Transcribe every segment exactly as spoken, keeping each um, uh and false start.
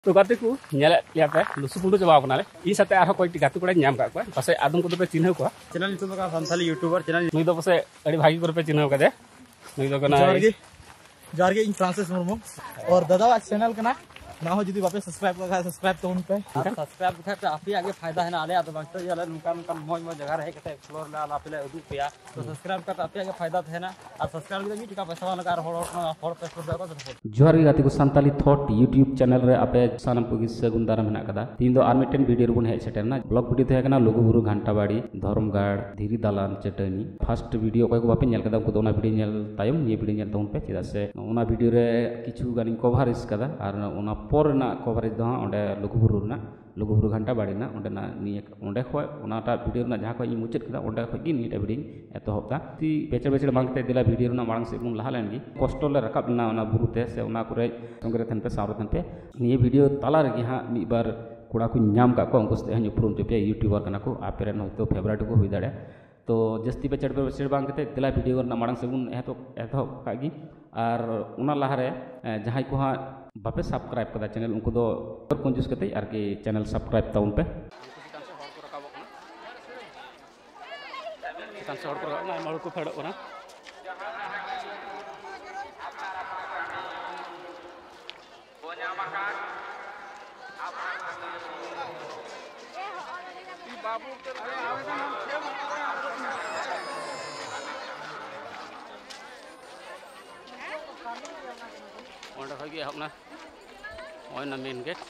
ᱛᱚ ᱜᱟᱛᱮ ᱠᱚ, ᱧᱮᱞᱮᱫ ᱞᱮᱭᱟ ᱯᱮ, ᱞᱩᱥᱩ ᱯᱩᱸᱰᱩ ᱪᱟᱵᱟᱣ ᱠᱟᱱᱟᱞᱮ᱾ ᱤᱧ ᱥᱟᱛᱮ ᱟᱨᱦᱚᱸ ᱠᱚᱭᱮᱠᱴᱤ ᱜᱟᱛᱮ ᱠᱚᱲᱟᱧ ᱧᱟᱢ ᱠᱟᱜ ᱠᱚᱣᱟ, ᱯᱟᱥᱮᱡ ᱟᱫᱚᱢ ᱠᱚᱫᱚ ᱯᱮ ᱪᱤᱱᱦᱟᱹᱣ ᱠᱚᱣᱟ᱾ ᱪᱮᱱᱮᱞ ᱧᱩᱛᱩᱢ ᱫᱚ ᱠᱟᱱᱟ ᱥᱟᱱᱛᱟᱞᱤ ᱭᱩᱴᱩᱵᱟᱨ ᱪᱮᱱᱮᱞ᱾ ᱱᱩᱭ ᱫᱚ ᱯᱟᱥᱮᱡ ᱟᱹᱰᱤ ᱵᱷᱟᱜᱤ ᱠᱚᱨᱮ ᱯᱮ ᱪᱤᱱᱦᱟᱹᱣ ᱠᱟᱫᱮᱭᱟ᱾ ᱱᱩᱭ ᱫᱚ ᱠᱟᱱᱟᱭ ᱡᱚᱦᱟᱨ ᱜᱮ, ᱡᱚᱦᱟᱨ ᱜᱮ, ᱤᱧ ᱯᱷᱨᱟᱱᱥᱤᱥ ᱢᱩᱨᱢᱩ᱾ ᱟᱨ ᱫᱟᱫᱟᱣᱟᱜ ᱪᱮᱱᱮᱞ ᱠᱟᱱᱟ, ᱚᱱᱟ ᱦᱚᱸ ᱡᱩᱫᱤ ᱵᱟᱯᱮ ᱥᱟᱵᱥᱠᱨᱟᱭᱤᱵ ᱠᱟᱜ ᱠᱷᱟᱡ ᱥᱟᱵᱥᱠᱨᱟᱭᱤᱵ ᱛᱟᱵᱚᱱ ᱯᱮ᱾ ᱟᱨ ᱥᱟᱵᱥᱠᱨᱟᱭᱤᱵ ᱞᱮᱠᱷᱟᱡ ᱯᱮ ᱟᱯᱮᱭᱟᱜ ᱜᱮ ᱯᱷᱟᱭᱫᱟ ᱦᱮᱱᱟᱜᱼᱟ, ᱟᱞᱮᱭᱟᱜ ᱫᱚ ᱵᱟᱝ᱾ ᱪᱮᱫ ᱟᱞᱮ ᱱᱚᱝᱠᱟ ᱱᱚᱝᱠᱟᱱ ᱢᱚᱡᱽ ᱢᱚᱡᱽ ᱡᱟᱭᱜᱟ ᱨᱮ ᱦᱮᱡ ᱠᱟᱛᱮ ᱮᱠᱥᱯᱞᱳᱨ ᱞᱮ ᱟᱨ ᱟᱯᱮ ᱞᱮ ᱩᱫᱩᱜ ᱯᱮᱭᱟ᱾ ᱛᱚ ᱥᱟᱵᱥᱠᱨᱟᱭᱤᱵ ᱠᱟᱛᱮ ᱟᱯᱮᱭᱟᱜ ᱜᱮ ᱯᱷᱟᱭᱫᱟ ᱛᱟᱦᱮᱱᱟ᱾ ᱟᱨ ᱥᱟᱵᱥᱠᱨᱟᱭᱤᱵ ᱞᱟᱹᱜᱤᱫ ᱢᱤᱫ ᱴᱟᱠᱟ ᱯᱚᱭᱥᱟ ᱵᱟᱝ ᱞᱟᱜᱟᱜᱼᱟ, ᱟᱨ ᱦᱚᱲ ᱦᱚᱲ ᱠᱚ ᱦᱚᱲ ᱯᱮ ᱥᱩᱨ ᱫᱟᱲᱮᱭᱟᱜᱼᱟ᱾ ᱡᱚᱦᱟᱨ ᱜᱮ ᱜᱟᱛᱮ ᱠᱚ, ᱥᱟᱱᱛᱟᱞᱤ ᱛᱷᱚᱴ YouTube ᱪᱮᱱᱮᱞ ᱨᱮ ᱟᱯᱮ ᱥᱟᱱᱟᱢ ᱠᱚᱜᱮ ᱥᱟᱹᱜᱩᱱ ᱫᱟᱨᱟᱢ ᱦᱮᱱᱟᱜ ᱠᱟᱫᱟ᱾ ᱛᱤᱦᱤᱧ ᱫᱚ ᱟᱨ ᱢᱤᱫᱴᱮᱱ ᱵᱷᱤᱰᱤᱭᱳ ᱨᱮᱵᱚᱱ ᱦᱮᱡ ᱥᱮᱴᱮᱨ ᱮᱱᱟ᱾ ᱵᱞᱚᱜ ᱵᱷᱤᱰᱤᱭᱳ ᱛᱟᱦᱮᱸ ᱠᱟᱱᱟ ᱞᱩᱜᱩᱵᱩᱨᱩ ᱜᱷᱟᱱᱴᱟ ᱵᱟᱲᱤ, ᱫᱷᱚᱨᱚᱢᱜᱟᱲ, ᱫᱷᱤᱨᱤ ᱫᱟᱞᱟᱱ, ᱪᱟᱹᱴᱟᱹᱱᱤ᱾ ᱯᱷᱟᱥᱴ ᱵᱷᱤᱰᱤᱭᱳ ᱚᱠᱚᱭ ᱠᱚ ᱵᱟᱯᱮ ᱧᱮᱞ ᱠᱟᱫᱟ, ᱩᱱᱠᱩ ᱫᱚ ᱚᱱᱟ ᱵᱷᱤᱰᱤᱭᱳ ᱧᱮᱞ ᱛᱟᱭᱚᱢ ᱱᱤᱭᱟᱹ ᱵᱷᱤᱰᱤᱭᱳ ᱧᱮᱞ ᱛᱟᱵᱚᱱ ᱯᱮ, ᱪᱮᱫᱟᱜ ᱥᱮ ᱚᱱᱟ ᱵᱷᱤᱰᱤᱭᱳ ᱨᱮ ᱠᱤᱪᱷᱩ ᱜᱟᱱᱤᱧ ᱠᱚᱵᱷᱟᱨᱤᱥ ᱠᱟᱫᱟ, ᱟᱨ ᱚᱱᱟ ᱯᱚᱨ ᱨᱮᱱᱟᱜ ᱠᱚᱵᱷᱟᱨᱤᱡ ᱫᱚ ᱦᱟᱸᱜ ᱚᱸᱰᱮ ᱞᱩᱜᱩᱵᱩᱨᱩ ᱨᱮᱱᱟᱜ, ᱞᱩᱜᱩᱵᱩᱨᱩ ᱜᱷᱟᱱᱴᱟ ᱵᱟᱲᱤ ᱨᱮᱱᱟᱜ ᱚᱸᱰᱮᱱᱟᱜ ᱱᱤᱭᱟᱹ, ᱚᱸᱰᱮ ᱠᱷᱚᱡ ᱚᱱᱟᱴᱟᱜ ᱵᱷᱤᱰᱤᱭᱳ ᱨᱮᱱᱟᱜ ᱡᱟᱦᱟᱸ ᱠᱷᱚᱡ ᱤᱧ ᱢᱩᱪᱟᱹᱫ ᱠᱮᱫᱟ, ᱚᱸᱰᱮ ᱠᱷᱚᱡ ᱜᱮ ᱱᱤᱭᱟᱹᱴᱟᱜ ᱵᱷᱤᱰᱤᱭᱳᱧ ᱮᱛᱚᱦᱚᱵ ᱫᱟ᱾ ᱛᱤ ᱯᱮᱪᱮᱨ ᱯᱮᱪᱮᱨ ᱵᱟᱝ ᱠᱟᱛᱮ ᱫᱮᱞᱟ ᱵᱷᱤᱰᱤᱭᱳ ᱨᱮᱱᱟᱜ ᱢᱟᱲᱟᱝ ᱥᱮᱫ ᱵᱚᱱ ᱞᱟᱦᱟ ᱞᱮᱱ ᱜᱮ᱾ ᱠᱚᱥᱴᱚ ᱞᱮ ᱨᱟᱠᱟᱵ ᱞᱮᱱᱟ ᱚᱱᱟ ᱵᱩᱨᱩ ᱛᱮ, ᱥᱮ ᱚᱱᱟ ᱠᱚᱨᱮ ᱥᱚᱸᱜᱮ ᱨᱮ ᱛᱟᱦᱮᱱ ᱯᱮ, ᱥᱟᱶ ᱨᱮ ᱛᱟᱦᱮᱱ ᱯᱮ᱾ ᱱᱤᱭᱟᱹ ᱵᱷᱤᱰᱤᱭᱳ ᱛᱟᱞᱟ ᱨᱮᱜᱮ ᱦᱟᱸᱜ ᱢᱤᱫ ᱵᱟᱨ ᱠᱚᱲᱟ ᱠᱚᱧ ᱧᱟᱢ ᱠᱟᱜ ᱠᱚᱣᱟ, ᱩᱱᱠᱩ ᱥᱟᱛᱮᱜ ᱦᱚᱸᱧ ᱩᱯᱨᱩᱢ ᱦᱚᱪᱚ ᱯᱮᱭᱟ, ᱭᱩᱴᱩᱵᱟᱨ ᱠᱟᱱᱟ ᱠᱚ, ᱟᱯᱮ ᱨᱮᱱ ᱦᱚᱭᱛᱳ ᱯᱷᱮᱵᱟᱨᱤᱴ ᱠᱚ ᱦᱩᱭ ᱫᱟᱲᱮᱭᱟᱜᱼᱟ᱾ ᱛᱚ ᱡᱟᱹᱥᱛᱤ ᱯᱮᱪᱮᱨ ᱯᱮᱪᱮᱨ ᱵᱟᱝ ᱠᱟᱛᱮ ᱫᱮᱞᱟ ᱵᱷᱤᱰᱤᱭᱳ ᱨᱮᱱᱟᱜ ᱢᱟᱲᱟᱝ ᱥᱮᱫ ᱵᱚᱱ ᱮᱛᱚᱦᱚᱵ, ᱮᱛᱚᱦᱚᱵ ᱠᱟᱜ ᱜᱮ᱾ ᱟᱨ ᱚᱱᱟ ᱞᱟᱦᱟᱨᱮ, ᱮ, ᱡᱟᱦᱟᱸᱭ ᱠᱚ ᱦᱟᱸᱜ ᱵᱟᱯᱮ ᱥᱟᱵᱥᱠᱨᱟᱭᱤᱵ ᱠᱟᱫᱟ ᱪᱮᱱᱮᱞ, ᱩᱱᱠᱩ ᱫᱚ ᱠᱚᱧᱡᱩᱥ ᱠᱟᱛᱮ ᱟᱨᱠᱤ ᱪᱮᱱᱮᱞ ᱥᱟᱵᱥᱠᱨᱟᱭᱤᱵ ᱛᱟᱵᱚᱱ ᱯᱮ᱾ ᱩᱱᱠᱩ ᱪᱮᱛᱟᱱ ᱥᱮᱫ ᱦᱚᱲ ᱠᱚ ᱨᱟᱠᱟᱵᱚᱜ ᱠᱟᱱᱟ, ᱪᱮᱛᱟᱱ ᱥᱮᱫ ᱦᱚᱲ ᱠᱚ ᱨᱟᱠᱟᱵ ᱠᱟᱱᱟ, ᱟᱭᱢᱟ ᱦᱚᱲ ᱠᱚ ᱯᱷᱮᱰᱚᱜ ᱠᱟᱱᱟ᱾ ᱚᱸᱰᱮ ᱠᱷᱚᱡ ᱜᱮ ᱮᱦᱚᱵ ᱱᱟ, ᱱᱚᱜᱼᱚᱭ ᱱᱟ ᱢᱮᱱ ᱜᱮᱴ᱾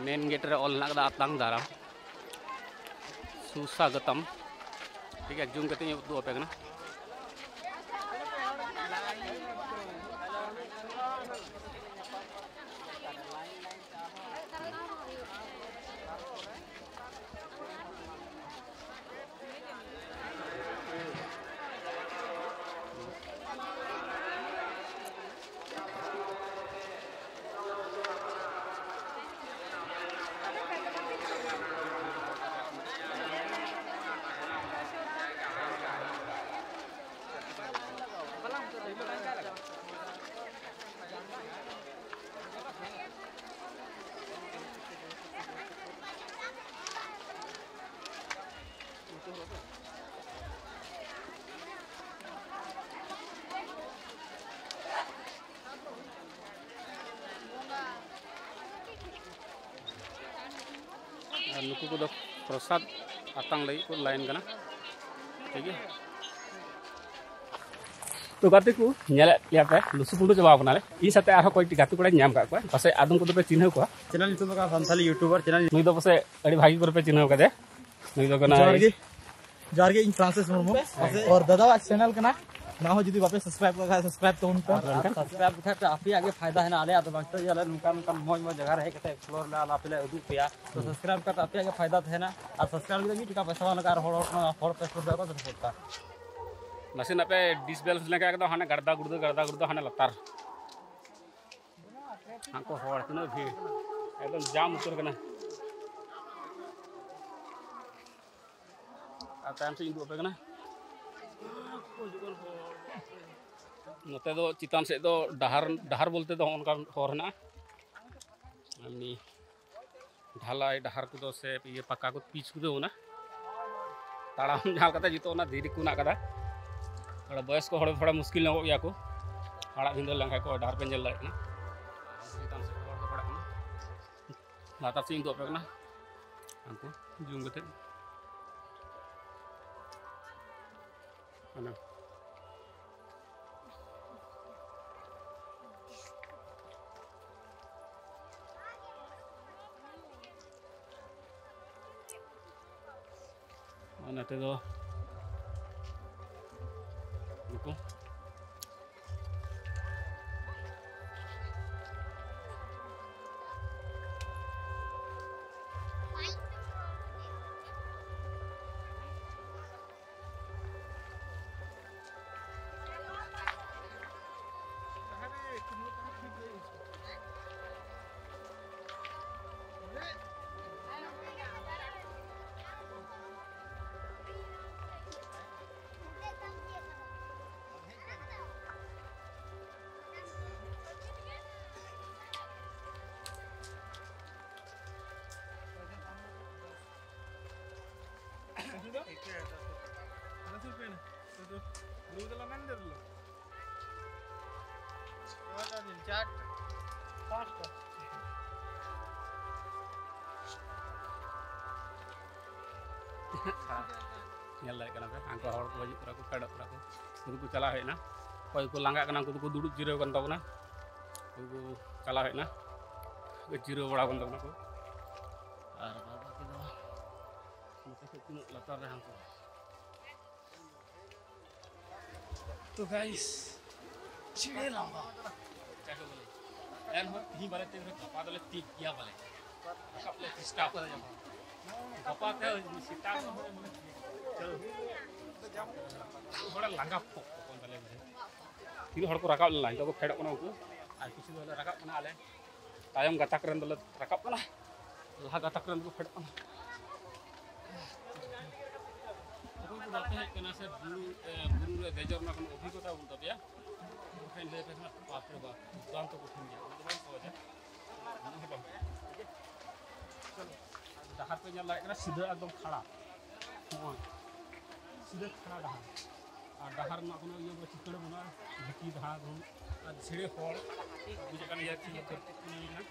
ᱢᱮᱱ ᱜᱮᱴ ᱨᱮ ᱚᱞ ᱦᱮᱱᱟᱜ ᱠᱟᱫᱟ ᱟᱛᱟᱝ ᱫᱟᱨᱟᱢ, ᱥᱩᱥᱟᱜᱚᱛᱚᱢ᱾ ᱴᱷᱤᱠ ᱜᱮᱭᱟ, ᱡᱩᱢ ᱠᱟᱛᱮ ᱤᱧ ᱩᱫᱩᱜ ᱟᱯᱮ ᱠᱟᱱᱟ᱾ ᱱᱩᱠᱩ ᱠᱚᱫᱚ ᱯᱨᱚᱥᱟᱫ ᱟᱛᱟᱝ ᱞᱟᱹᱜᱤᱫ ᱠᱚ ᱞᱟᱭᱤᱱ ᱠᱟᱱᱟ᱾ ᱴᱷᱤᱠ ᱜᱮᱭᱟ᱾ ᱛᱚ ᱜᱟᱛᱮ ᱠᱚ, ᱧᱮᱞᱮᱫ ᱞᱮᱭᱟ ᱯᱮ, ᱞᱩᱥᱩ ᱯᱩᱸᱰᱩ ᱪᱟᱵᱟᱣ ᱠᱟᱱᱟᱞᱮ᱾ ᱤᱧ ᱥᱟᱛᱮ ᱟᱨᱦᱚᱸ ᱠᱚᱭᱮᱠᱴᱤ ᱜᱟᱛᱮ ᱠᱚᱲᱟᱧ ᱧᱟᱢ ᱠᱟᱜ ᱠᱚᱣᱟ, ᱯᱟᱥᱮᱡ ᱟᱫᱚᱢ ᱠᱚᱫᱚ ᱯᱮ ᱪᱤᱱᱦᱟᱹᱣ ᱠᱚᱣᱟ᱾ ᱪᱮᱱᱮᱞ ᱧᱩᱛᱩᱢ ᱫᱚ ᱠᱟᱱᱟ ᱥᱟᱱᱛᱟᱞᱤ ᱭᱩᱴᱩᱵᱟᱨ ᱪᱮᱱᱮᱞ᱾ ᱱᱩᱭ ᱫᱚ ᱯᱟᱥᱮᱡ ᱟᱹᱰᱤ ᱵᱷᱟᱜᱤ ᱠᱚᱨᱮ ᱯᱮ ᱪᱤᱱᱦᱟᱹᱣ ᱠᱟᱫᱮᱭᱟ᱾ ᱱᱩᱭ ᱫᱚ ᱠᱟᱱᱟᱭ ᱡᱚᱦᱟᱨ ᱜᱮ, ᱡᱚᱦᱟᱨ ᱜᱮ, ᱤᱧ ᱯᱷᱨᱟᱱᱥᱤᱥ ᱢᱩᱨᱢᱩ᱾ ᱟᱨ ᱫᱟᱫᱟᱣᱟᱜ ᱪᱮᱱᱮᱞ ᱠᱟᱱᱟ, ᱚᱱᱟ ᱦᱚᱸ ᱡᱩᱫᱤ ᱵᱟᱯᱮ ᱥᱟᱵᱥᱠᱨᱟᱭᱤᱵ ᱠᱟᱜ ᱠᱷᱟᱡ ᱥᱟᱵᱥᱠᱨᱟᱭᱤᱵ ᱛᱟᱵᱚᱱ ᱯᱮ᱾ ᱟᱨ ᱥᱟᱵᱥᱠᱨᱟᱭᱤᱵ ᱞᱮᱠᱷᱟᱡ ᱯᱮ ᱟᱯᱮᱭᱟᱜ ᱜᱮ ᱯᱷᱟᱭᱫᱟ ᱦᱮᱱᱟᱜᱼᱟ, ᱟᱞᱮᱭᱟᱜ ᱫᱚ ᱵᱟᱝ᱾ ᱛᱚ ᱟᱞᱮ ᱱᱚᱝᱠᱟ ᱱᱚᱝᱠᱟᱱ ᱢᱚᱡᱽ ᱢᱚᱡᱽ ᱡᱟᱭᱜᱟ ᱨᱮ ᱦᱮᱡ ᱠᱟᱛᱮ ᱮᱠᱥᱯᱞᱳᱨ ᱞᱮ ᱟᱞᱮ ᱯᱮ ᱞᱮ ᱩᱫᱩᱜ ᱯᱮᱭᱟ᱾ ᱛᱚ ᱥᱟᱵᱥᱠᱨᱟᱭᱤᱵ ᱠᱟᱛᱮ ᱟᱯᱮᱭᱟᱜ ᱜᱮ ᱯᱷᱟᱭᱫᱟ ᱛᱟᱦᱮᱱᱟ᱾ ᱟᱨ ᱥᱟᱵᱥᱠᱨᱟᱭᱤᱵ ᱞᱟᱹᱜᱤᱫ ᱢᱤᱫ ᱴᱟᱠᱟ ᱯᱚᱭᱥᱟ ᱵᱟᱝ ᱞᱟᱜᱟᱜᱼᱟ, ᱟᱨ ᱦᱚᱲ ᱦᱚᱲ ᱠᱚ ᱦᱚᱲ ᱯᱮ ᱥᱟᱯᱳᱨᱴ ᱫᱟᱲᱮᱭᱟᱜᱼᱟ, ᱥᱟᱯᱳᱨᱴ ᱠᱟᱜᱼᱟ᱾ ᱱᱟᱥᱮᱱᱟᱜ ᱯᱮ ᱰᱤᱥᱵᱮᱞᱮᱱᱥ ᱞᱮᱱᱠᱷᱟᱱ ᱮᱠᱫᱚᱢ ᱦᱟᱱᱮ ᱜᱟᱲᱫᱟ ᱜᱩᱲᱫᱟᱹ, ᱜᱟᱲᱫᱟ ᱜᱩᱲᱫᱟᱹ ᱦᱟᱱᱮ ᱞᱟᱛᱟᱨ᱾ ᱦᱟᱱᱠᱩ ᱦᱚᱲ ᱛᱤᱱᱟᱹᱜ ᱵᱷᱤᱲ, ᱮᱠᱫᱚᱢ ᱡᱟᱢ ᱩᱛᱟᱹᱨ ᱠᱟᱱᱟ᱾ ᱟᱨ ᱛᱟᱭᱚᱢ ᱥᱮᱫ ᱤᱧ ᱩᱫᱩᱜ ᱟᱯᱮ ᱠᱟᱱᱟ᱾ ᱱᱚᱛᱮ ᱫᱚ ᱪᱮᱛᱟᱱ ᱥᱮᱫ ᱫᱚ ᱰᱟᱦᱟᱨ, ᱰᱟᱦᱟᱨ ᱵᱚᱞᱛᱮ ᱫᱚ ᱦᱚᱸᱜᱼᱚ ᱱᱚᱝᱠᱟ ᱦᱚᱨ ᱦᱮᱱᱟᱜᱼᱟ᱾ ᱮᱢᱱᱤ ᱰᱷᱟᱞᱟᱭ ᱰᱟᱦᱟᱨ ᱠᱚᱫᱚ ᱥᱮ ᱤᱭᱟᱹ ᱯᱟᱠᱟ ᱠᱚ ᱯᱤᱪ ᱠᱚᱫᱚ ᱚᱱᱟ ᱛᱟᱲᱟᱢ ᱡᱟᱦᱟᱸ ᱞᱮᱠᱟᱛᱮ ᱡᱚᱛᱚ ᱚᱱᱟ ᱫᱷᱤᱨᱤ ᱠᱚ ᱢᱮᱱᱟᱜ ᱠᱟᱫᱟ᱾ ᱛᱷᱚᱲᱟ ᱵᱚᱭᱚᱥ ᱠᱚ ᱦᱚᱲ ᱫᱚ ᱛᱷᱚᱲᱟ ᱢᱩᱥᱠᱤᱞ ᱧᱚᱜᱚᱜ ᱜᱮᱭᱟ ᱠᱚ, ᱟᱲᱟᱜ ᱵᱷᱤᱸᱫᱟᱹᱲ ᱞᱮᱱᱠᱷᱟᱱ ᱠᱚ ᱰᱟᱦᱟᱨ ᱯᱮ ᱧᱮᱞ ᱫᱟᱲᱮᱭᱟᱜ ᱠᱟᱱᱟ᱾ ᱪᱮᱛᱟᱱ ᱥᱮᱫ ᱦᱚᱲ ᱠᱚ ᱯᱟᱲᱟᱜ ᱠᱟᱱᱟ᱾ ᱞᱟᱛᱟᱨ ᱥᱮᱫ ᱤᱧ ᱩᱫᱩᱜ ᱟᱯᱮ ᱠᱟᱱᱟ, ᱩᱱᱠᱩ ᱡᱩᱢ ᱠᱟᱛᱮ᱾ ᱚᱱᱟ᱾ ᱟᱨ ᱱᱚᱛᱮ ᱫᱚ ᱱᱩᱠᱩ᱾ ᱪᱟᱨᱴᱟ, ᱯᱟᱸᱪᱴᱟ᱾ ᱧᱮᱞ ᱫᱟᱲᱮᱭᱟᱜ ᱠᱟᱱᱟ ᱯᱮ, ᱦᱟᱱᱠᱩ ᱦᱚᱲ ᱠᱚ ᱦᱤᱡᱩᱜ ᱠᱟᱱᱟ ᱠᱚ, ᱯᱷᱮᱰᱚᱜ ᱠᱟᱱᱟ ᱠᱚ᱾ ᱩᱱᱠᱩ ᱠᱚ ᱪᱟᱞᱟᱣ ᱦᱮᱡ ᱮᱱᱟ, ᱚᱠᱚᱭ ᱠᱚ ᱞᱟᱸᱜᱟᱜ ᱠᱟᱱᱟ ᱩᱱᱠᱩ ᱫᱚᱠᱚ ᱫᱩᱲᱩᱵ ᱡᱤᱨᱟᱹᱣ ᱠᱟᱱ ᱛᱟᱵᱚᱱᱟ᱾ ᱩᱱᱠᱩ ᱠᱚ ᱪᱟᱞᱟᱣ ᱦᱮᱡ ᱮᱱᱟ, ᱡᱤᱨᱟᱹᱣ ᱵᱟᱲᱟ ᱠᱟᱱ ᱛᱟᱵᱚᱱᱟ ᱠᱚ᱾ ᱟᱨ ᱵᱟᱫ ᱵᱟᱹᱠᱤ ᱫᱚ ᱱᱚᱛᱮ ᱠᱷᱚᱡ ᱛᱤᱱᱟᱹᱜ ᱞᱟᱛᱟᱨ ᱨᱮ ᱦᱟᱱᱠᱩ᱾ ᱛᱚ ᱜᱟᱭᱤᱥ, ᱪᱷᱤᱲᱮ ᱞᱟᱸᱜᱟ᱾ ᱡᱟᱠᱮ ᱵᱚᱞᱮ, ᱮᱱᱦᱚᱸ ᱛᱤᱦᱤᱧ ᱵᱟᱞᱮ ᱛᱤᱭᱳᱜ ᱨᱮᱦᱚᱸ ᱜᱟᱯᱟ ᱫᱚᱞᱮ ᱛᱤᱭᱳᱜ ᱜᱮᱭᱟ ᱵᱚᱞᱮ᱾ ᱨᱟᱠᱟᱵ ᱞᱮ ᱪᱮᱥᱴᱟ ᱠᱟᱫᱟ ᱡᱚᱠᱷᱚᱱ᱾ ᱜᱟᱯᱟ ᱛᱮ ᱥᱮᱛᱟᱜ ᱨᱮᱦᱚᱸ ᱢᱟᱱᱮ ᱪᱟᱹᱞ᱾ ᱛᱷᱚᱲᱟ ᱞᱟᱸᱜᱟ ᱯᱚᱠ ᱯᱚᱠ ᱠᱟᱱ ᱛᱟᱞᱮᱭᱟ ᱵᱩᱡᱷᱟᱹᱣ᱾ ᱛᱤᱱᱟᱹᱜ ᱦᱚᱲ ᱠᱚ ᱨᱟᱠᱟᱵ ᱞᱮᱱᱟ, ᱱᱤᱛᱚᱜ ᱠᱚ ᱯᱷᱮᱰᱚᱜ ᱠᱟᱱᱟ ᱩᱱᱠᱩ, ᱟᱨ ᱠᱤᱪᱷᱩ ᱫᱚᱞᱮ ᱨᱟᱠᱟᱵ ᱠᱟᱱᱟ ᱟᱞᱮ᱾ ᱛᱟᱭᱚᱢ ᱜᱟᱛᱟᱠ ᱨᱮᱱ ᱫᱚᱞᱮ ᱨᱟᱠᱟᱵ ᱠᱟᱱᱟ, ᱞᱟᱦᱟ ᱜᱟᱛᱟᱠ ᱨᱮᱱ ᱫᱚᱠᱚ ᱯᱷᱮᱰᱚᱜ ᱠᱟᱱᱟ᱾ ᱚᱠᱚᱭ ᱠᱚ ᱵᱟᱯᱮ ᱦᱮᱡ ᱠᱟᱱᱟ ᱥᱮ ᱵᱩᱨᱩ, ᱮ, ᱵᱩᱨᱩ ᱨᱮ ᱫᱮᱡᱚᱜ ᱨᱮᱱᱟᱜ ᱠᱳᱱᱳ ᱚᱵᱷᱤᱜᱽᱜᱚᱛᱟ ᱵᱟᱹᱱᱩᱜ ᱛᱟᱯᱮᱭᱟ, ᱮᱱᱠᱷᱟᱱ ᱞᱟᱹᱭ ᱯᱮ ᱠᱷᱟᱱ, ᱵᱟᱯ ᱨᱮ ᱵᱟᱯ, ᱫᱩᱨᱫᱟᱱᱛᱚ ᱠᱚᱴᱷᱤᱱ ᱜᱮᱭᱟ, ᱚᱱᱟ ᱫᱚ ᱵᱟᱝ ᱥᱚᱦᱚᱡᱟ᱾ ᱰᱟᱦᱟᱨ ᱯᱮ ᱧᱮᱞ ᱫᱟᱲᱮᱭᱟᱜ ᱠᱟᱱᱟ, ᱥᱤᱫᱷᱟᱹ ᱮᱠᱫᱚᱢ ᱠᱷᱟᱲᱟ᱾ ᱱᱚᱜᱼᱚᱭ ᱥᱤᱫᱷᱟᱹ ᱠᱷᱟᱲᱟ ᱰᱟᱦᱟᱨ᱾ ᱟᱨ ᱰᱟᱦᱟᱨ ᱨᱮᱱᱟᱜ ᱠᱳᱱᱳ ᱤᱭᱟᱹ ᱵᱟᱹᱱᱩᱜᱼᱟ, ᱪᱤᱠᱟᱹᱲ ᱵᱟᱹᱱᱩᱜᱼᱟ, ᱰᱷᱤᱯᱤ ᱰᱟᱦᱟᱨ ᱵᱟᱹᱱᱩᱜᱼᱟ᱾ ᱟᱨ ᱡᱷᱮᱲᱮ ᱦᱚᱲ, ᱵᱩᱡᱷᱟᱹᱜ ᱠᱟᱱ ᱜᱮᱭᱟ ᱪᱮᱫ ᱠᱷᱟᱹᱛᱤᱨ ᱠᱟᱱᱟ᱾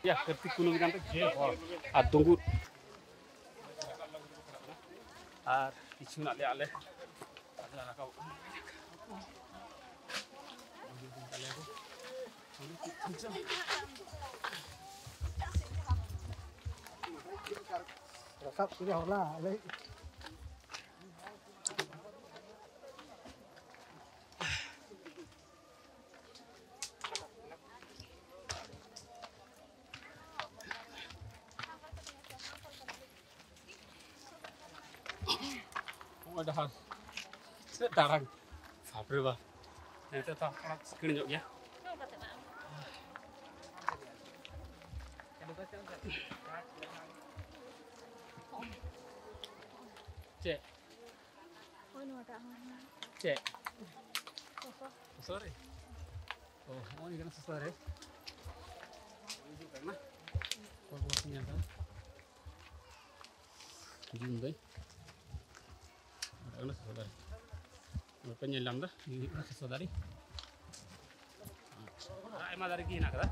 ᱭᱟ, ᱠᱟᱨᱛᱤᱠ ᱠᱩᱱᱟᱹᱢᱤ ᱠᱟᱱ ᱛᱮ ᱡᱮ ᱦᱚᱲ ᱟᱨ ᱫᱩᱸᱜᱩᱫ᱾ ᱟᱨ ᱠᱤᱪᱷᱩ ᱢᱮᱱᱟᱜ ᱞᱮᱭᱟ ᱟᱞᱮ᱾ ᱟᱞᱮ ᱨᱟᱠᱟᱵᱚᱜ ᱠᱟᱱᱟ᱾ ᱨᱟᱠᱟᱵ ᱠᱮᱫᱟ ᱦᱚᱞᱟ ᱟᱞᱮ᱾ ᱱᱚᱜᱼᱚᱭ ᱰᱟᱦᱟᱨ᱾ ᱪᱮᱫ ᱫᱟᱬᱟᱱ᱾ ᱵᱟᱯ ᱨᱮ ᱵᱟᱯ᱾ ᱱᱤᱛᱚᱜ ᱛᱚ ᱛᱷᱚᱲᱟ ᱥᱤᱠᱤᱲ ᱧᱚᱜ ᱜᱮᱭᱟ᱾ ᱪᱮᱫ? ᱦᱳᱭ, ᱱᱚᱣᱟᱴᱟᱜ ᱦᱚᱸ ᱦᱮᱱᱟᱜᱼᱟ᱾ ᱪᱮᱫ? ᱥᱚᱥᱚ᱾ ᱥᱚᱥᱚ ᱨᱮ? ᱚ, ᱱᱚᱜᱼᱚᱭ ᱠᱟᱱᱟ ᱥᱚᱥᱚ ᱨᱮ᱾ ᱦᱤᱡᱩᱜ ᱠᱟᱱᱟ᱾ ᱚᱠᱚᱭ ᱠᱚ ᱵᱟᱠᱚ ᱧᱮᱞ ᱠᱟᱫᱟ? ᱡᱩᱢ ᱫᱟᱹᱧ᱾ ᱱᱚᱰᱮ ᱠᱟᱱᱟ ᱥᱚᱥᱚ ᱫᱟᱨᱮ᱾ ᱱᱚᱰᱮ ᱯᱮ ᱧᱮᱞ ᱧᱟᱢ ᱮᱫᱟ, ᱱᱤᱭᱟᱹ ᱦᱩᱭᱩᱜ ᱠᱟᱱᱟ ᱥᱚᱥᱚ ᱫᱟᱨᱮ᱾ ᱟᱨ ᱟᱭᱢᱟ ᱫᱟᱨᱮ ᱜᱮ ᱦᱮᱱᱟᱜ ᱠᱟᱫᱟ᱾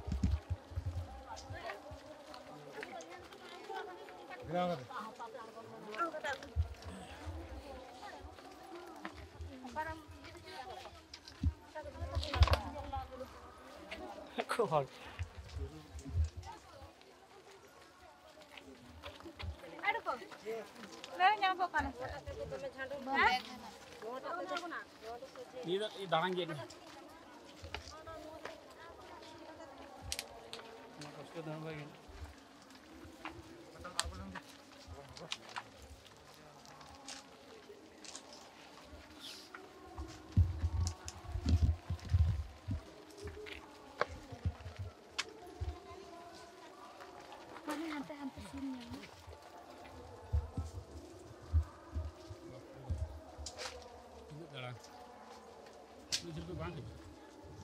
ᱠᱷᱩᱵ ᱦᱚᱲ᱾ ᱞᱟᱹᱭ ᱧᱟᱢᱚᱜ ᱠᱟᱱᱟ᱾ ᱱᱤᱭᱟᱹ ᱫᱚ ᱫᱟᱬᱟᱱ ᱜᱮ ᱠᱟᱱᱟ᱾ ᱚᱱᱟ ᱠᱚᱥᱴᱚ ᱫᱚ ᱵᱟᱭ ᱜᱟᱱᱚᱜᱼᱟ᱾ ᱢᱟᱱᱮ ᱦᱟᱱᱛᱮ ᱦᱟᱱᱛᱮ ᱥᱤᱱ ᱧᱟᱢ᱾ ᱛᱤᱱᱟᱹᱜ ᱫᱟᱬᱟᱱ? ᱩᱱᱟᱹᱜ ᱡᱷᱟᱹᱞ ᱫᱚ ᱵᱟᱝ ᱦᱤᱡᱩᱜᱼᱟ᱾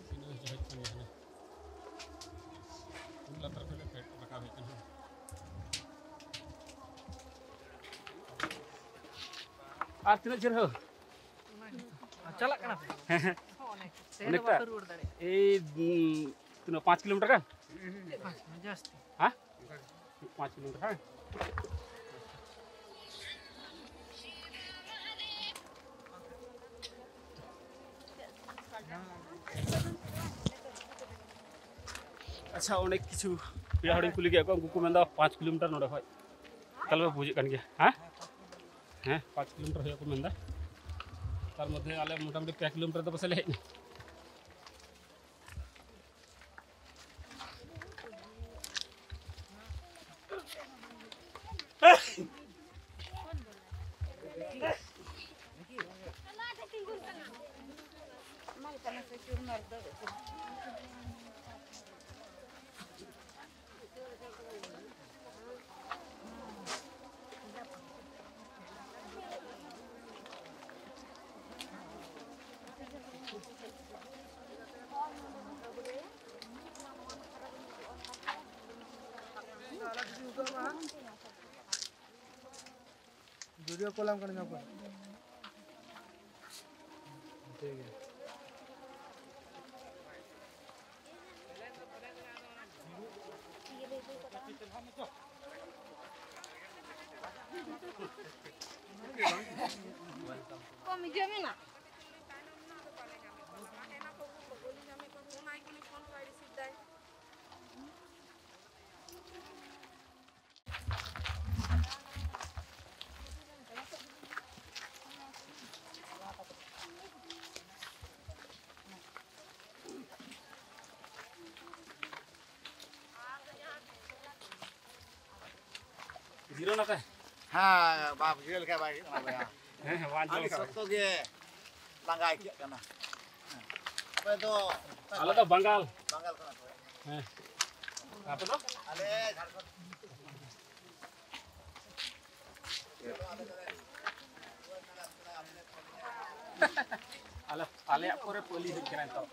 ᱛᱤᱱᱟᱹᱜ ᱡᱷᱟᱹᱞ ᱠᱷᱚᱱ ᱜᱮ ᱦᱟᱱᱮ ᱩᱱᱟᱹᱜ ᱞᱟᱛᱟᱨ ᱠᱷᱚᱱ ᱞᱮ ᱯᱷᱮᱰ ᱨᱟᱠᱟᱵ ᱦᱮᱡ ᱠᱟᱱᱟ᱾ ᱟᱨ ᱛᱤᱱᱟᱹᱜ ᱡᱷᱟᱹᱞ ᱦᱳ? ᱟᱨ ᱪᱟᱞᱟᱜ ᱠᱟᱱᱟ ᱯᱮ? ᱦᱮᱸ, ᱦᱮᱸ᱾ ᱦᱚᱸ, ᱚᱱᱮ᱾ ᱛᱮᱦᱮᱧ ᱫᱚ ᱚᱱᱮᱠᱴᱟ᱾ ᱵᱟᱯᱮ ᱨᱩᱣᱟᱹᱲ ᱫᱟᱲᱮᱭᱟᱜᱼᱟ᱾ ᱮᱭ, ᱩᱸ, ᱛᱤᱱᱟᱹᱜ, ᱯᱟᱸᱪ ᱠᱤᱞᱳᱢᱤᱴᱟᱨ ᱜᱟᱱ? ᱵᱟᱝ, ᱡᱟᱹᱥᱛᱤ᱾ ᱦᱮᱸ? ᱯᱟᱸᱪ ᱠᱤᱞᱳᱢᱤᱴᱟᱨ, ᱦᱮᱸ? ᱟᱪᱪᱷᱟ, ᱚᱱᱮᱠ ᱠᱤᱪᱷᱩ ᱯᱮᱲᱟ ᱦᱚᱲᱤᱧ ᱠᱩᱞᱤ ᱠᱮᱫ ᱠᱚᱣᱟ, ᱩᱱᱠᱩ ᱠᱚ ᱢᱮᱱᱫᱟ ᱯᱟᱸᱪ ᱠᱤᱞᱳᱢᱤᱴᱟᱨ ᱱᱚᱰᱮ ᱠᱷᱚᱡ᱾ ᱛᱟᱦᱞᱮ ᱯᱮ ᱵᱩᱡᱮᱫ ᱠᱟᱱ ᱜᱮᱭᱟ, ᱦᱮᱸ? ᱦᱮᱸ, ᱯᱟᱸᱪ ᱠᱤᱞᱳᱢᱤᱴᱟᱨ ᱦᱩᱭᱩᱜᱼᱟ ᱠᱚ ᱢᱮᱱᱫᱟ᱾ ᱛᱟᱨ ᱢᱚᱫᱽᱫᱷᱮ ᱟᱞᱮ ᱢᱚᱴᱟᱢᱩᱴᱤ ᱯᱮ ᱠᱤᱞᱳᱢᱤᱴᱟᱨ ᱫᱚ ᱯᱟᱥᱮᱡ ᱞᱮ ᱦᱮᱡ ᱮᱱᱟ᱾ ᱡᱩᱫᱤᱭᱳ ᱠᱚᱞᱟᱢ ᱠᱟᱱᱟ ᱧᱟᱢ ᱠᱚ᱾ ᱴᱷᱤᱠ ᱜᱮᱭᱟ᱾ ᱤᱭᱟᱹ ᱢᱮᱱᱟᱜ᱾ ᱡᱤᱨᱟᱹᱣ ᱱᱟᱯᱮ? ᱦᱮᱸ, ᱵᱟᱯ ᱡᱤᱨᱟᱹᱣ ᱞᱮᱠᱷᱟᱱ ᱵᱟᱭ ᱦᱩᱭᱩᱜ ᱠᱟᱱᱟ ᱵᱚᱭᱦᱟ᱾ ᱦᱮᱸ, ᱦᱮᱸ, ᱵᱟᱝ ᱟᱹᱰᱤ ᱡᱚᱢ ᱥᱚᱠᱛᱚ ᱜᱮ ᱞᱟᱸᱜᱟ ᱟᱹᱭᱠᱟᱹᱜ ᱠᱟᱱᱟ᱾ ᱦᱮᱸ᱾ ᱟᱯᱮ ᱫᱚ? ᱟᱞᱮ ᱫᱚ ᱵᱟᱝᱜᱟᱞ᱾ ᱵᱟᱝᱜᱟᱞ ᱠᱟᱱᱟ ᱯᱮ? ᱦᱮᱸ᱾ ᱟᱯᱮ ᱫᱚ? ᱟᱞᱮ ᱡᱷᱟᱲᱠᱷᱚᱸᱰ᱾ ᱟᱞᱮ, ᱟᱞᱮᱭᱟᱜ ᱯᱚᱨᱮ ᱯᱟᱹᱞᱤ ᱦᱮᱡ ᱠᱟᱱᱟ ᱱᱤᱛᱚᱜ᱾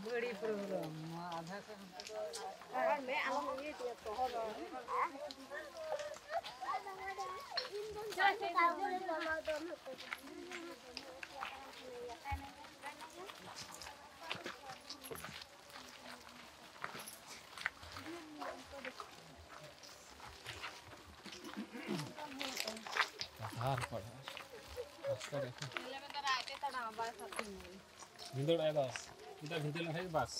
ᱵᱟᱹᱲᱤ problem, ᱱᱚᱣᱟ ᱟᱫᱷᱟ ᱠᱚ ᱦᱟᱱᱛᱮ ᱠᱚ ᱟᱨ ᱢᱮ ᱟᱞᱚᱢ ᱤᱭᱟᱹ ᱛᱤᱧᱟ, ᱛᱚᱦᱚᱫ᱾ ᱟᱨ ᱯᱟᱲᱦᱟᱜ ᱨᱟᱥᱛᱟ ᱨᱮ ᱵᱷᱤᱸᱫᱟᱹᱲ ᱟᱭ ᱵᱟᱥ, ᱢᱤᱫ ᱫᱷᱟᱣ ᱵᱷᱤᱸᱫᱟᱹᱲ ᱞᱮᱱᱠᱷᱟᱱ ᱜᱮ ᱵᱟᱥ᱾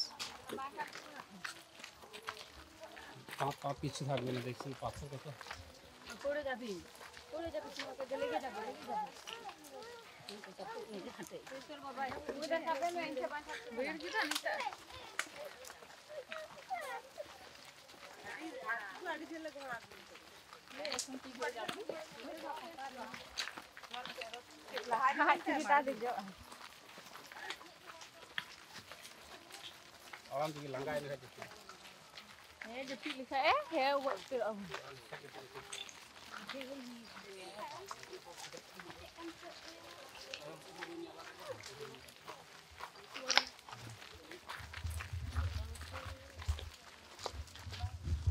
ᱯᱟᱸᱪ, ᱯᱟᱸᱪ ᱯᱤᱪᱷᱮ থাকবে না, দেখছি পাথর কত। পড়ে যাবি, পড়ে যাবি, তোমাকে গেলে গিয়ে যাবে, লেগে যাবে। তোর বাবা, ওই দেখ, বের কি জানিস? ᱟᱲᱟᱝ ᱛᱮᱜᱮ ᱞᱟᱸᱜᱟᱭᱮᱱ ᱠᱷᱟᱡ ᱫᱚ᱾ ᱦᱮᱸ, ᱡᱟᱹᱯᱤᱫ ᱞᱮᱠᱷᱟᱡ ᱮ, ᱦᱮᱸ, ᱩᱵᱟᱹᱜ ᱩᱛᱟᱹᱨᱚᱜᱼᱟ᱾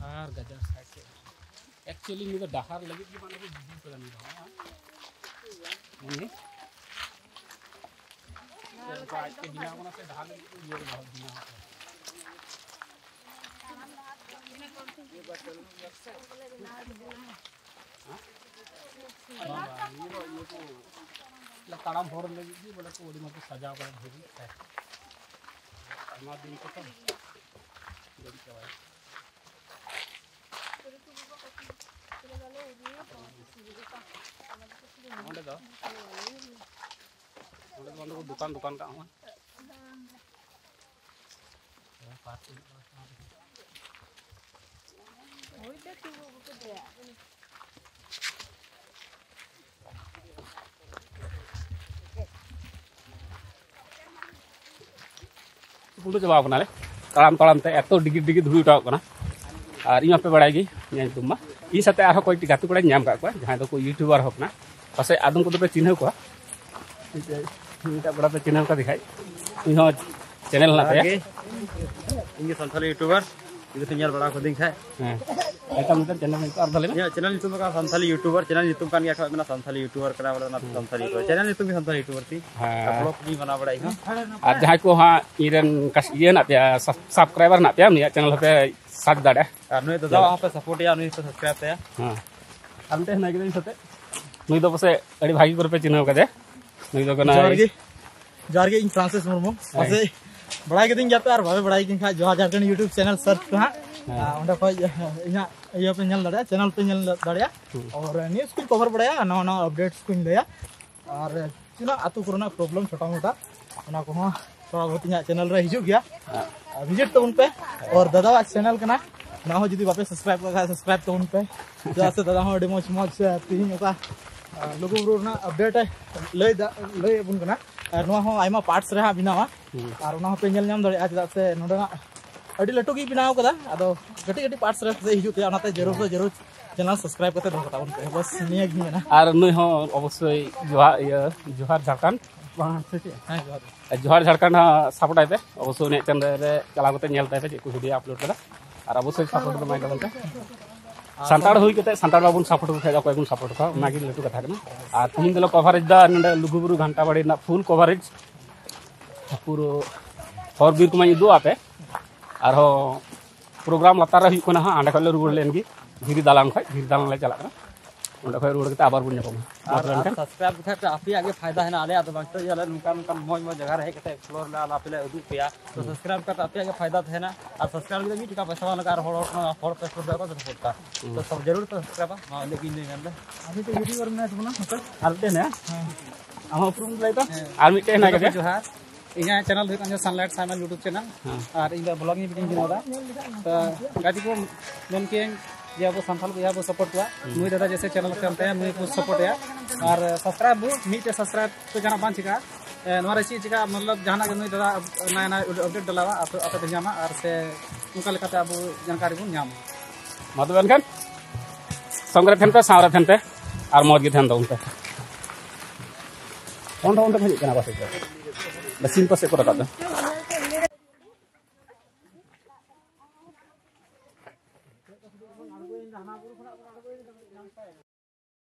ᱟᱨ ᱜᱟᱡᱟᱲ side ᱥᱮᱫ᱾ Actually ᱱᱤᱭᱟᱹ ᱫᱚ ᱰᱟᱦᱟᱨ ᱞᱟᱹᱜᱤᱫ ᱜᱮ ᱵᱟᱝ ᱠᱚ ᱵᱤᱡᱽᱱᱮᱥ ᱠᱟᱫᱟ ᱱᱤᱭᱟᱹ ᱫᱚ, ᱦᱮᱸ? ᱢᱟᱱᱮ ᱚᱱᱠᱟ ᱟᱡ ᱛᱮ ᱵᱮᱱᱟᱣ ᱠᱟᱱᱟ ᱥᱮ ᱰᱟᱦᱟᱨ ᱞᱟᱹᱜᱤᱫ ᱠᱚ ᱤᱭᱟᱹ ᱠᱟᱫᱟ, ᱵᱮᱱᱟᱣ ᱠᱟᱫᱟ? ᱦᱮᱸ? ᱵᱟᱝ, ᱵᱟᱝ, ᱱᱤᱭᱟᱹ ᱫᱚ ᱤᱭᱟᱹ ᱠᱚ ᱛᱟᱲᱟᱢ ᱦᱚᱲ ᱞᱟᱹᱜᱤᱫ ᱜᱮ ᱵᱚᱞᱮ ᱠᱚ ᱟᱹᱰᱤ ᱢᱚᱡᱽ ᱠᱚ ᱥᱟᱡᱟᱣ ᱠᱟᱫᱟ ᱫᱷᱤᱨᱤ ᱛᱮ᱾ ᱟᱭᱢᱟ ᱫᱤᱱ ᱠᱚ ᱛᱚ ᱵᱟᱹᱲᱤᱡ ᱪᱟᱵᱟᱭᱟ᱾ ᱚᱸᱰᱮ ᱫᱚ, ᱚᱸᱰᱮ ᱫᱚ ᱵᱟᱝ ᱫᱚᱠᱚ ᱫᱚᱠᱟᱱ, ᱫᱚᱠᱟᱱ ᱠᱟᱜ ᱦᱚᱸ᱾ ᱩᱰᱩᱠ ᱪᱟᱵᱟᱣ ᱠᱟᱱᱟᱞᱮ ᱛᱟᱲᱟᱢ ᱛᱟᱲᱟᱢ ᱛᱮ, ᱮᱛᱚ ᱰᱤᱜᱤᱨ ᱰᱤᱜᱤᱨ ᱫᱷᱩᱲᱤ ᱚᱴᱟᱣᱚᱜ ᱠᱟᱱᱟ᱾ ᱟᱨ ᱤᱧ ᱢᱟᱯᱮ ᱵᱟᱲᱟᱭ ᱜᱮ, ᱤᱧᱟᱹᱜ ᱧᱩᱛᱩᱢ ᱢᱟ᱾ ᱤᱧ ᱥᱟᱛᱮ ᱟᱨᱦᱚᱸ ᱠᱚᱭᱮᱠᱴᱤ ᱜᱟᱛᱮ ᱠᱚᱲᱟᱧ ᱧᱟᱢ ᱟᱠᱟᱫ ᱠᱚᱣᱟ, ᱡᱟᱦᱟᱸᱭ ᱫᱚᱠᱚ ᱭᱩᱴᱩᱵᱟᱨ ᱦᱚᱸ ᱠᱟᱱᱟ᱾ ᱯᱟᱥᱮᱡ ᱟᱫᱚᱢ ᱠᱚᱫᱚ ᱯᱮ ᱪᱤᱱᱦᱟᱹᱣ ᱠᱚᱣᱟ, ᱢᱤᱫᱴᱟᱜ ᱠᱚᱲᱟ ᱯᱮ ᱪᱤᱱᱦᱟᱹᱣ ᱠᱟᱫᱮ ᱠᱷᱟᱡ, ᱩᱱᱤ ᱦᱚᱸ ᱪᱮᱱᱮᱞ ᱦᱮᱱᱟᱜ ᱛᱟᱭᱟ᱾ ᱤᱧ ᱜᱮ ᱥᱟᱱᱛᱟᱲᱤ ᱭᱩᱴᱩᱵᱟᱨ, ᱡᱩᱫᱤ ᱯᱮ ᱧᱮᱞ ᱵᱟᱲᱟ ᱠᱟᱹᱫᱤᱧ ᱠᱷᱟᱡ᱾ ᱦᱮᱸ, ᱮᱴᱟᱜ ᱢᱤᱫᱴᱟᱝ ᱪᱮᱱᱮᱞ ᱦᱩᱭᱩᱜᱼᱟ, ᱟᱨ ᱛᱟᱦᱞᱮ ᱢᱮ᱾ ᱤᱧᱟᱹᱜ ᱪᱮᱱᱮᱞ ᱧᱩᱛᱩᱢ ᱫᱚ ᱠᱟᱱᱟ ᱥᱟᱱᱛᱟᱲᱤ ᱭᱩᱴᱩᱵᱟᱨ, ᱪᱮᱱᱮᱞ ᱧᱩᱛᱩᱢ ᱠᱟᱱ ᱜᱮᱭᱟ, ᱠᱷᱟᱡ ᱢᱮᱱᱟ ᱥᱟᱱᱛᱟᱲᱤ ᱭᱩᱴᱩᱵᱟᱨ ᱠᱟᱱᱟ ᱵᱚᱞᱮ, ᱚᱱᱟᱛᱮ ᱥᱟᱱᱛᱟᱲᱤ ᱭᱩᱴᱩᱵᱟᱨ, ᱪᱮᱱᱮᱞ ᱧᱩᱛᱩᱢ ᱜᱮ ᱥᱟᱱᱛᱟᱲᱤ ᱭᱩᱴᱩᱵᱟᱨ ᱛᱤᱧ᱾ ᱦᱮᱸ᱾ ᱵᱞᱚᱜ ᱠᱚᱧ ᱵᱮᱱᱟᱣ ᱵᱟᱲᱟᱭᱟ ᱤᱧ ᱦᱚᱸ᱾ ᱟᱨ ᱡᱟᱦᱟᱸᱭ ᱠᱚ ᱦᱟᱸᱜ ᱤᱧ ᱨᱮᱱ ᱠᱟᱥ-, ᱤᱭᱟᱹ ᱦᱮᱱᱟᱜ ᱯᱮᱭᱟ, ᱥᱟᱵ-, ᱥᱟᱵᱥᱠᱨᱟᱭᱵᱟᱨ ᱦᱮᱱᱟᱜ ᱯᱮᱭᱟ, ᱱᱩᱭᱟᱜ ᱪᱮᱱᱮᱞ ᱦᱚᱸᱯᱮ ᱥᱟᱨᱪ ᱫᱟᱲᱮᱭᱟᱜᱼᱟ᱾ ᱟᱨ ᱱᱩᱭ ᱫᱟᱫᱟ ᱦᱚᱸ ᱯᱮ ᱥᱟᱯᱳᱨᱴ ᱮᱭᱟ, ᱱᱩᱭ ᱦᱚᱸᱯᱮ ᱥᱟᱵᱥᱠᱨᱟᱭᱤᱵ ᱛᱟᱭᱟ᱾ ᱦᱮᱸ᱾ ᱟᱨ ᱢᱤᱫᱴᱮᱱ ᱦᱮᱱᱟᱭ ᱠᱮᱫᱟ ᱤᱧ ᱥᱟᱛᱮ᱾ ᱱᱩᱭ ᱫᱚ ᱯᱟᱥᱮᱡ ᱟᱹᱰᱤ ᱵᱷᱟᱹᱜᱤ ᱠᱚᱨᱮ ᱯᱮ ᱪᱤᱱᱦᱟᱹᱣ ᱠᱟᱫᱮᱭᱟ᱾ ᱱᱩᱭ ᱫᱚ ᱠᱟᱱᱟᱭ ᱡᱚᱦᱟᱨ ᱜᱮ, ᱡᱚᱦᱟᱨ ᱜᱮ, ᱤᱧ ᱯᱷᱨᱟᱱᱥᱤᱥ ᱢᱩᱨᱢᱩ᱾ ᱯᱟᱥᱮᱡ ᱵᱟᱲᱟᱭ ᱠᱤᱫᱤᱧ ᱜᱮᱭᱟ ᱯᱮ, ᱟᱨ ᱵᱟᱯᱮ ᱵᱟᱲᱟᱭ ᱠᱤᱫᱤᱧ ᱠᱷᱟᱡ ᱡᱚᱦᱟᱨ ᱡᱷᱟᱲᱠᱷᱚᱸᱰ ᱭᱩᱴᱩᱵᱽ ᱪᱮᱱᱮᱞ ᱥᱟᱨᱪ ᱯᱮ ᱦᱟᱸᱜ᱾ ᱟᱨ ᱚᱸᱰᱮ ᱠᱷᱚᱡ ᱤᱧᱟᱹᱜ ᱤᱭᱟᱹ ᱯᱮ ᱧᱮᱞ ᱫᱟᱲᱮᱭᱟᱜᱼᱟ, ᱪᱮᱱᱮᱞ ᱯᱮ ᱧᱮᱞ ᱫᱟᱲᱮᱭᱟᱜᱼᱟ᱾ ᱟᱨ ᱱᱤᱭᱩᱡᱽ ᱠᱚᱧ ᱠᱚᱵᱷᱟᱨ ᱵᱟᱲᱟᱭᱟ, ᱱᱟᱣᱟ ᱱᱟᱣᱟ ᱟᱯᱰᱮᱴᱥ ᱠᱚᱧ ᱞᱟᱹᱭᱟ᱾ ᱟᱨ ᱛᱤᱱᱟᱹᱜ ᱟᱹᱛᱩ ᱠᱚᱨᱮᱱᱟᱜ ᱯᱨᱚᱵᱞᱮᱢ ᱪᱷᱳᱴᱟ ᱢᱳᱴᱟ, ᱚᱱᱟ ᱠᱚᱦᱚᱸ ᱛᱷᱚᱲᱟ ᱵᱚᱦᱩᱛ ᱤᱧᱟᱹᱜ ᱪᱮᱱᱮᱞ ᱨᱮ ᱦᱤᱡᱩᱜ ᱜᱮᱭᱟ᱾ ᱟᱨ ᱵᱷᱤᱡᱤᱴ ᱛᱟᱵᱚᱱ ᱯᱮ᱾ ᱟᱨ ᱫᱟᱫᱟᱣᱟᱜ ᱪᱮᱱᱮᱞ ᱠᱟᱱᱟ, ᱚᱱᱟ ᱦᱚᱸ ᱡᱩᱫᱤ ᱵᱟᱯᱮ ᱥᱟᱵᱥᱠᱨᱟᱭᱤᱵ ᱠᱟᱜ ᱠᱷᱟᱡ ᱥᱟᱵᱥᱠᱨᱟᱭᱤᱵ ᱛᱟᱵᱚᱱ ᱯᱮ, ᱪᱮᱫᱟᱜ ᱥᱮ ᱫᱟᱫᱟ ᱦᱚᱸ ᱟᱹᱰᱤ ᱢᱚᱡᱽ ᱢᱚᱡᱽ ᱛᱮᱦᱮᱧ ᱚᱠᱟ ᱞᱩᱜᱩᱵᱩᱨᱩ ᱨᱮᱱᱟᱜ ᱟᱯᱰᱮᱴ ᱮ ᱞᱟᱹᱭ ᱫᱟ, ᱞᱟᱹᱭ ᱟᱵᱚᱱ ᱠᱟᱱᱟ᱾ ᱟᱨ ᱱᱚᱣᱟ ᱦᱚᱸ ᱟᱭᱢᱟ ᱯᱟᱨᱴᱥ ᱨᱮ ᱦᱟᱸᱜ ᱵᱮᱱᱟᱣᱟ᱾ ᱟᱨ ᱚᱱᱟ ᱦᱚᱸᱯᱮ ᱧᱮᱞ ᱧᱟᱢ ᱫᱟᱲᱮᱭᱟᱜᱼᱟ, ᱪᱮᱫᱟᱜ ᱥᱮ ᱱᱚᱸᱰᱮᱱᱟᱜ ᱟᱹᱰᱤ ᱞᱟᱹᱴᱩ ᱜᱮᱭ ᱵᱮᱱᱟᱣ ᱠᱟᱫᱟ᱾ ᱟᱫᱚ ᱠᱟᱹᱴᱤᱡ ᱠᱟᱹᱴᱤᱡ ᱯᱟᱨᱴᱥ ᱨᱮ ᱦᱤᱡᱩᱜ ᱛᱮ, ᱚᱱᱟᱛᱮ ᱡᱟᱹᱨᱩᱲ ᱫᱚ ᱡᱟᱹᱨᱩᱲ ᱪᱮᱱᱮᱞ ᱥᱟᱵᱥᱠᱨᱟᱭᱤᱵ ᱠᱟᱛᱮ ᱫᱚᱦᱚ ᱠᱟᱛᱟ ᱵᱚᱱ ᱯᱮ᱾ ᱵᱟᱥ ᱱᱤᱭᱟᱹ ᱜᱤᱧ ᱢᱮᱱᱟ᱾ ᱟᱨ ᱱᱩᱭ ᱦᱚᱸ ᱚᱵᱚᱥᱥᱳᱭ ᱡᱚᱦᱟᱨ, ᱤᱭᱟᱹ, ᱡᱚᱦᱟᱨ ᱡᱷᱟᱲᱠᱷᱚᱸᱰ᱾ ᱵᱟᱝ, ᱥᱮ ᱪᱮᱫ? ᱦᱮᱸ, ᱡᱚᱦᱟᱨ᱾ ᱡᱚᱦᱟᱨ ᱡᱷᱟᱲᱠᱷᱚᱸᱰ ᱦᱚᱸ ᱥᱟᱯᱳᱨᱴ ᱟᱭ ᱯᱮ᱾ ᱚᱵᱚᱥᱥᱳᱭ ᱩᱱᱤᱭᱟᱜ ᱪᱮᱱᱮᱞ ᱨᱮ ᱪᱟᱞᱟᱣ ᱠᱟᱛᱮ ᱧᱮᱞ ᱛᱟᱭ ᱯᱮ, ᱪᱮᱫ ᱠᱚ ᱵᱷᱤᱰᱤᱭᱳ ᱟᱯᱞᱳᱰ ᱠᱟᱫᱟ᱾ ᱟᱨ ᱚᱵᱚᱥᱥᱳᱭ ᱥᱟᱯᱳᱨᱴ ᱫᱚ ᱮᱢᱟᱭ ᱛᱟᱵᱚᱱ ᱯᱮ᱾ ᱥᱟᱱᱛᱟᱲ ᱦᱩᱭ ᱠᱟᱛᱮ ᱥᱟᱱᱛᱟᱲ ᱵᱟᱵᱚᱱ ᱥᱟᱯᱳᱨᱴ ᱠᱚ ᱠᱷᱟᱡ ᱫᱚ ᱚᱠᱚᱭ ᱵᱚᱱ ᱥᱟᱯᱳᱨᱴ ᱠᱚᱣᱟ? ᱚᱱᱟᱜᱮ ᱞᱟᱹᱴᱩ ᱠᱟᱛᱷᱟ ᱠᱟᱱᱟ᱾ ᱟᱨ ᱛᱤᱦᱤᱧ ᱫᱚᱞᱮ ᱠᱚᱵᱷᱟᱨᱮᱡᱽ ᱫᱟ ᱱᱚᱰᱮ ᱞᱩᱜᱩᱵᱩᱨᱩ ᱜᱷᱟᱱᱴᱟ ᱵᱟᱲᱤ ᱨᱮᱱᱟᱜ ᱯᱷᱩᱞ ᱠᱚᱵᱷᱟᱨᱮᱡᱽ᱾ ᱯᱩᱨᱟᱹ ᱦᱚᱨ ᱵᱤᱨ ᱠᱚᱢᱟᱧ ᱩᱫᱩᱜ ᱟᱯᱮ᱾ ᱟᱨᱦᱚᱸ ᱯᱨᱳᱜᱨᱟᱢ ᱞᱟᱛᱟᱨ ᱨᱮ ᱦᱩᱭᱩᱜ ᱠᱟᱱᱟ ᱦᱟᱸᱜ, ᱦᱟᱸᱰᱮ ᱠᱷᱚᱡ ᱞᱮ ᱨᱩᱣᱟᱹᱲ ᱞᱮᱱ ᱜᱮ, ᱫᱷᱤᱨᱤ ᱫᱟᱞᱟᱱ ᱠᱷᱚᱡ, ᱫᱷᱤᱨᱤ ᱫᱟᱞᱟᱱ ᱞᱮ ᱪᱟᱞᱟᱜ ᱠᱟᱱᱟ᱾ ᱚᱸᱰᱮ ᱠᱷᱚᱱ ᱨᱩᱣᱟᱹᱲ ᱠᱟᱛᱮ ᱟᱵᱟᱨ ᱵᱚᱱ ᱧᱟᱯᱟᱢᱟ᱾ ᱟᱨ ᱢᱟ ᱛᱚᱵᱮ ᱟᱨ ᱮᱱᱠᱷᱟᱱ᱾ Subscribe ᱞᱮᱠᱷᱟᱱ ᱯᱮ, ᱟᱯᱮᱭᱟᱜ ᱜᱮ ᱯᱷᱟᱭᱫᱟ ᱦᱮᱱᱟᱜᱼᱟ᱾ ᱟᱞᱮᱭᱟᱜ ᱫᱚ ᱵᱟᱝ, ᱛᱚ ᱟᱞᱮ ᱱᱚᱝᱠᱟ ᱱᱚᱝᱠᱟᱱ ᱢᱚᱡᱽ ᱢᱚᱡᱽ ᱡᱟᱭᱜᱟ ᱨᱮ ᱦᱮᱡ ᱠᱟᱛᱮ explore ᱞᱮ, ᱟᱨ ᱟᱯᱮ ᱞᱮ ᱩᱫᱩᱜ ᱯᱮᱭᱟ᱾ ᱛᱚ subscribe ᱠᱟᱛᱮ ᱟᱯᱮᱭᱟᱜ ᱜᱮ ᱯᱷᱟᱭᱫᱟ ᱛᱟᱦᱮᱱᱟ᱾ ᱟᱨ subscribe ᱞᱟᱹᱜᱤᱫ ᱢᱤᱫ ᱴᱟᱠᱟ ᱯᱚᱭᱥᱟ ᱵᱟᱝ ᱞᱟᱜᱟᱜᱼᱟ, ᱟᱨ ᱦᱚᱲ ᱦᱚᱲ ᱠᱚ ᱦᱚᱲ ᱯᱮ support ᱫᱟᱲᱮᱭᱟᱜᱼᱟ, ᱠᱚ support ᱠᱟᱜᱼᱟ᱾ ᱛᱚ ᱥᱚᱵ ᱡᱟᱹᱨᱩᱲ ᱯᱮ subscribe ᱟ᱾ ᱢᱟ ᱤᱱᱟᱹᱜ ᱜᱤᱧ ᱞᱟᱹᱭ ᱧᱟᱢ ᱮᱫᱟ᱾ ᱟᱨ ᱢᱤᱫᱴᱮᱱ ᱦᱮᱱᱟᱭᱟ? ᱦᱮᱸ᱾ ᱟᱢᱟᱜ ᱩᱯᱨᱩᱢ ᱞᱟᱹᱭ ᱛᱟᱢ? ᱦᱮᱸ᱾ ᱟᱨ ᱢᱤᱫᱴᱮᱱ ᱦᱮᱱᱟᱭ ᱜᱚᱢᱠᱮ, ᱠᱟᱠᱟ? ᱡᱚᱦᱟᱨ᱾ ᱤᱧᱟᱹᱜ channel ᱫᱚ ᱦᱩᱭᱩᱜ ᱠᱟᱱᱟ Sunlight Simon YouTube channel᱾ ᱦᱮᱸ᱾ ᱟᱨ ᱤᱧ ᱫᱚ vlogging video ᱵᱮᱱᱟᱣ ᱮᱫᱟ᱾ ᱛᱚ ᱜᱟᱛᱮ ᱠᱚ ᱢᱮᱱ ᱠᱤᱭᱟᱹᱧ ᱡᱮ ᱟᱵᱚ ᱥᱟᱱᱛᱟᱲ ᱵᱚᱭᱦᱟ ᱵᱚ support ᱠᱚᱣᱟ᱾ ᱦᱩᱸ᱾ ᱱᱩᱭ ᱫᱟᱫᱟ ᱡᱮᱭᱥᱮ channel ᱠᱟᱱ ᱛᱟᱭᱟ, ᱱᱩᱭ ᱠᱚ support ᱮᱭᱟ᱾ ᱟᱨ subscribe ᱵᱚ, ᱢᱤᱫᱴᱮᱡ subscribe ᱛᱮ ᱡᱟᱦᱟᱱᱟᱜ ᱵᱟᱝ ᱪᱤᱠᱟᱹᱜᱼᱟ᱾ ᱮ, ᱱᱚᱣᱟ ᱨᱮ ᱪᱮᱫ ᱪᱤᱠᱟᱹᱜᱼᱟ, ᱢᱚᱛᱞᱚᱵ ᱡᱟᱦᱟᱱᱟᱜ ᱜᱮ ᱱᱩᱭ ᱫᱟᱫᱟ ᱱᱟᱭ ᱱᱟᱭ update ᱰᱟᱞᱟᱣᱟ, ᱟᱯᱮ, ᱟᱯᱮ ᱯᱮ ᱧᱟᱢᱟ᱾ ᱟᱨ ᱥᱮ ᱚᱱᱠᱟ ᱞᱮᱠᱟᱛᱮ ᱟᱵᱚ ᱡᱟᱱᱠᱟᱨᱤ ᱵᱚᱱ ᱧᱟᱢᱟ᱾ ᱢᱟ ᱛᱚᱵᱮ ᱮᱱᱠᱷᱟᱱ ᱥᱚᱝᱜᱮ ᱨᱮ ᱛᱟᱦᱮᱱ ᱯᱮ, ᱥᱟᱶ ᱨᱮ ᱛᱟᱦᱮᱱ ᱯᱮ, ᱟᱨ ᱢᱚᱡᱽ ᱜᱮ ᱛᱟᱦᱮᱱ ᱛᱟᱵᱚᱱ ᱯᱮ᱾ ᱚᱸᱰᱮ, ᱚᱸᱰᱮ ᱠᱚ ᱦᱤᱡᱩᱜ ᱠᱟᱱᱟ ᱯᱟᱥᱮᱡ ᱠᱚ᱾ ᱥᱤᱢ ᱯᱟᱥᱮᱡ ᱠᱚ ᱨᱟᱠᱟᱵ ᱮᱫᱟ᱾